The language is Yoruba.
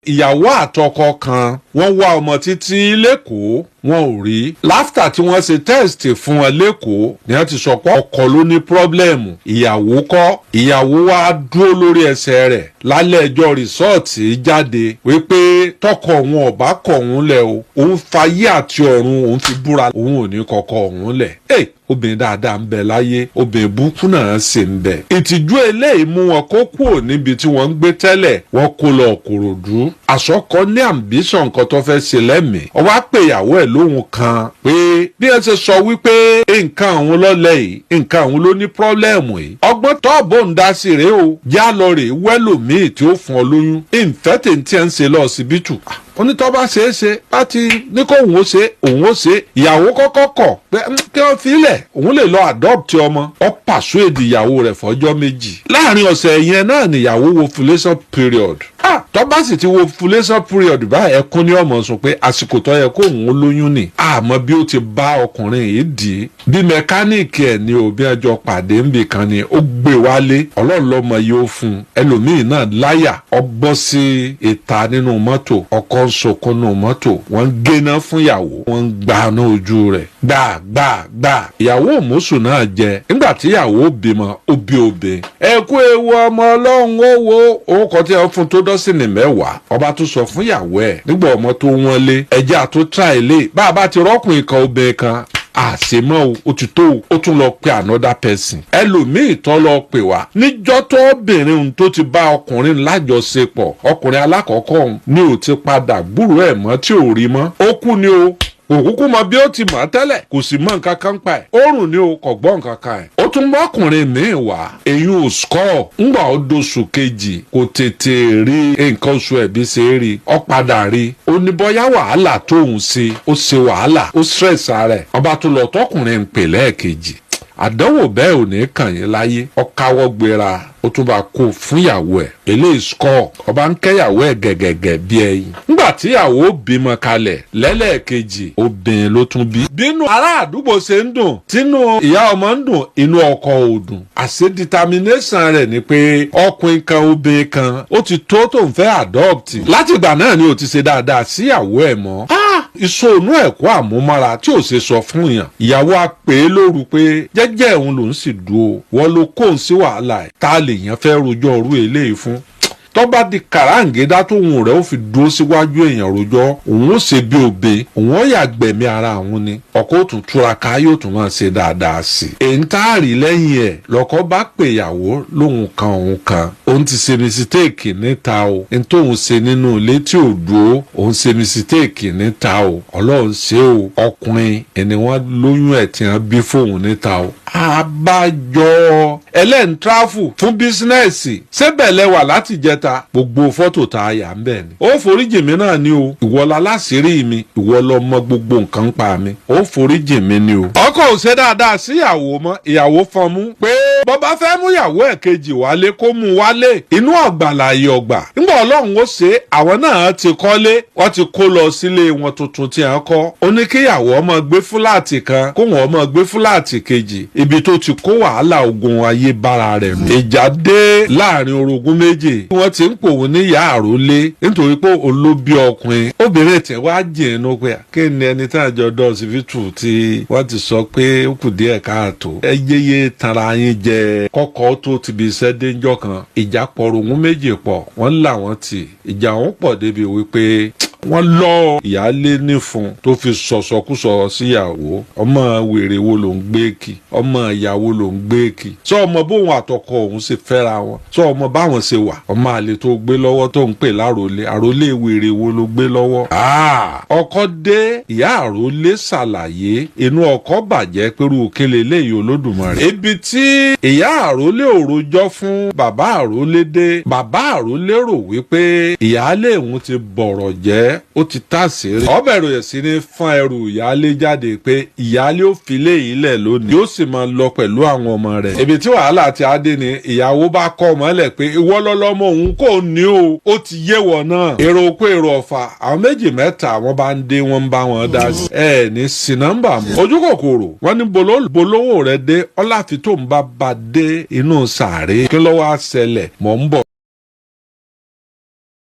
Ìyàwó àtọkọ kan, wọ́n wá ọmọ títí l'Ékòó, wọn ò rí. After tí wọ́n ṣe test fún wọn l'Ékòó ni wọ́n ti sọ pé ọkọ ló ní problem, ìyàwó kọ́. Ìyàwó wa dúró lórí ẹsẹ̀ rẹ̀ lálẹ́ ẹjọ́ result jáde wípé tọkọ òun ọ̀bá kọ̀ òun lẹ̀ o, òun fayé àti ọ̀run òun fi búra, òun ò ní kọkọ òun lẹ̀. Hey, obìnrin dáadáa ń bẹ láyé, obìnrin burúkú náà sì ń bẹ. Ìtìjú eléyìí mú wọn kó kúrò níbi tí wọ́n ń gbé tẹ́lẹ̀, wọ́n kó lọ Kòròdú. Àsọkọ ní ambition nǹkan tó fẹ́ ṣe lẹ́mìí. Ó wá pè ìyàwó ẹ̀ lóhùn kan pé bí ẹ ṣe sọ wípé nǹkan òun lọ́lẹ̀ yìí, nǹkan òun ló ní problem yìí, ọgbọ́n tọ́ọ̀bù ń dá sí rèé o, já lọ rèé wẹ́lòmíì tí ó fún ọ lóyún. Ìfẹ́ tèǹtì ẹ̀ ń ṣe lọ ọsibítù, onítọ́ bá ṣe é ṣe láti ní kó òun ó ṣe, òun ó ṣe. Ìyàwó kọ́kọ́ kọ̀ pé kí wọ́n fi ilẹ̀, òun lè lọ adopt ọmọ. Ó persuade ìyàwó rẹ̀ fọjọ́ 2. Láàrin ọ̀sẹ̀ yẹn náà nìyàwó wo ovulation period. Ah, tó bá sì ti wo ovulation period báyìí, ẹkún ní ọmọ sùn pé àsìkò tó yẹ kó òun lóyún ni. Àmọ́ bí ó ti bá ọkùnrin yìí dì í bí mẹkáníìkì ẹ̀ ní òbí ẹjọ́ pàdé ńbì kan ni ó gbé wálé. Ọlọ́run lọ́mọ yóò fún un. Ẹlòmíì náà láyà, ọ bọ́ sí ìta nínú mọ́tò, ọkọ ń sunkún nínú mọ́tò, wọ́n ń géná fún ìyàwó, wọ́n ń gba ní ojú rẹ̀ gbà gbà gbà. Ìyàwó òmùsùn náà jẹ. Nígbà tí ìyàwó bímọ, ó bí obìnrin. Ẹ kú ewu ọmọ, Ọlọ́run ó wo orúkọ tí wọ́n fún tó dọ́sìnì 10. Ọba tó sọ fún ìyàwó ẹ̀ nígbà ọmọ tó wọ́n lé ẹjẹ́ àtúntà ilé bá a bá ti rọ́kùnrin kan, obìnrin kan àṣemọ́ o, ó ti tó o. Ó tún lọ pe another person, ẹlòmíì tó lọ pè wá níjọ́ tó obìnrin ohun tó ti bá ọkùnrin lájọṣepọ̀. Ọkùnrin alákọ̀ọ́kọ́ òun ni ò ti padà gbúrò ẹ̀ mọ́, tí ò rí mọ́. Ó kú ni o. Kò kúkú mọ bí ó ti mọ̀ tẹ́lẹ̀, kò sì mọ nǹkan kan pa ẹ̀. Ó rùn ní o, kò gbọ́ nǹkan kan ẹ̀. Ó tún mọ́kùnrin míì wá, èyí ò score. Ńgbà ó doṣù kejì, kò tètè rí nǹkan oṣù ẹ̀ bí ṣe é rí. Ó padà rí. Ó ní bóyá wàhálà tóun ṣe, ó ṣe wàhálà, ó stress ara ẹ̀. Ọba tó lọ tọkùnrin ń pè lẹ́ẹ̀kejì, àdánwò bẹ́ẹ̀ ò ní kàn yín láyé. Ó káwọ́ gbéra, ó tún bá kó fún ìyàwó ẹ̀. Eléyìí score. Ọba ń kẹ́yàwó ẹ̀ gẹ̀gẹ̀gẹ̀ bí ẹyin. Nígbà tíyàwó bímọ kalẹ̀ lẹ́lẹ́ẹ̀kejì, obìnrin ló tún bí. Bínú ará àdúgbò ṣe ń dùn, tínú ìyá ọmọ ń dùn, inú ọkọ ò dùn. Àṣé determination rẹ̀ ni pé ọkùnrin kan, obìnrin kan, ó ti tó tó ń fẹ́ adopt. Látìgbà náà ni ò ti ṣe dáadáa síyàwó ẹ̀ mọ́. Ìṣònú ẹ̀kọ́ àmúmára tí ò ṣe sọ fún yàn. Ìyàwó á pè é lóru pé jẹ́jẹ́ òun lòún sì dúró, wọ́n ló kóun sí wàhálà ẹ̀. Tá a lè yàn fẹ́ rojọ́ ọrú eléyìí fún tó bá di kàráǹgídá tóun rẹ̀ ó fi dúró síwájú èèyàn rojọ́, òun ó ṣe bí obe, òun ó yà gbẹ̀mí ara òun ni. Ọkọ ó tún túraká, yóò tún máa ṣe dáadáa sí i. Èyí tá a rí lẹ́yìn ẹ̀, lọ́kọ bá pè ìyàwó lóhun kan, òun kan, òun ti ṣe mistake níta o. N tóun ṣe nínú ilé tí ò dúró, òun ṣe mistake níta o. Ọlọ́run ṣe o, ọkùnrin ẹni wọ́n lóyún ẹ̀ tí wọ́n bí fóun níta o. Àbájọ ẹlẹ́ǹtráfù fún business ṣébẹ̀ lẹ́wà láti jẹta, gbogbo fọ́tò tá a yà ń bẹ̀ ni. Ó foríjì mi náà ni o, ìwọ la láṣìírí mi, ìwọ lọ mọ gbogbo nǹkan pa mi, ó foríjì mi ni o. Ọkọ ò ṣe dáadáa síyàwó mọ́. Ìyàwó fọn mú pé bọ́bá fẹ́ mú ìyàwó ẹ̀ kejì wálé, kó mú wálé. Inú ọ̀gbà láàyè ọ̀gbà. Nígbà Ọlọ́run ó ṣe, àwọn náà ti kọ́lé, wọ́n ti kó lọ sílé wọn tuntun tí wọ́n kọ́. Ó ní kíyàwó ọmọ gbé flat kan, kóun ọmọ gbé flat kejì. Ibi tó ti kó wàhálà ogun ayé bára rẹ̀ nù. Ìjà dé láàrin orogún méjì. Wọ́n ti ń pòun ní ìyá àrólé nítorí pé olóbi ọkùnrin. Obìnrin tí wàá jìn inú pé kí ni ẹni tí àjọ dọ́ọ̀sìfìtù tí wọ́n ti sọ pé ó kù díẹ̀ káàtó. Ẹ yéye tanra yín jẹ. Kọ́kọ́ tó ti bí iṣẹ́ déńjọ́ kan, ìjà pọ̀, orogún méjì pọ̀, wọ́n là wọ́n tì. Ìjà wọn pọ̀ débi wípé wọ́n lọ ìyáálé nífun tó fi sọ̀sọ̀kúsọ síyàwó. Ọmọ wèrè wo ló ń gbé kí? Ọmọ ìyàwó ló ń gbé kí? Sọ ọmọ bóun àtọkọ òun ṣe fẹ́ra wọn, sọ ọmọ báwọn ṣe wà. Ọmọ àlè tó gbé lọ́wọ́ tó ń pè láròlé, àròlé wèrè wo ló gbé lọ́wọ́? Ọkọ dé, ìyá àròlé ṣàlàyé, inú ọkọ bàjẹ́ pẹ̀lú òkèlè léyìí Olódùmarè. Ibi tí ìyá àròlé òrojọ́ fún bàbá àròlé dé, bàbá àròlé rò wípé ìyáálé òun ti bọ̀rọ̀ jẹ́, ó ti tàṣírí. Ọbẹ̀ rẹ̀ sí ní fún ẹrù ìyáálé jáde pé ìyáálé ó fi lé ilẹ̀ lónìí, yóò sì máa lọ pẹ̀lú àwọn ọmọ rẹ̀. Ibi tí wàhálà ti á dé ni ìyàwó bá kọ́ ọmọ lẹ̀ pé ìwọ lọ́lọ́mọ òun kò ní o, ó ti yé wọ náà. Èrò kó èrò ọ̀fà, àwọn méjì mẹ́ta àwọn bá ń dé, wọ́n ń bá wọn dá sí. Ẹ ní sinọ́mbà mú. Ojú kòkòrò wọn ní bolówó rẹ dé ọláfi tó ń bá ba dé inú sàárè. Kí ló wá ṣẹlẹ̀? Mọ̀ ń bọ̀.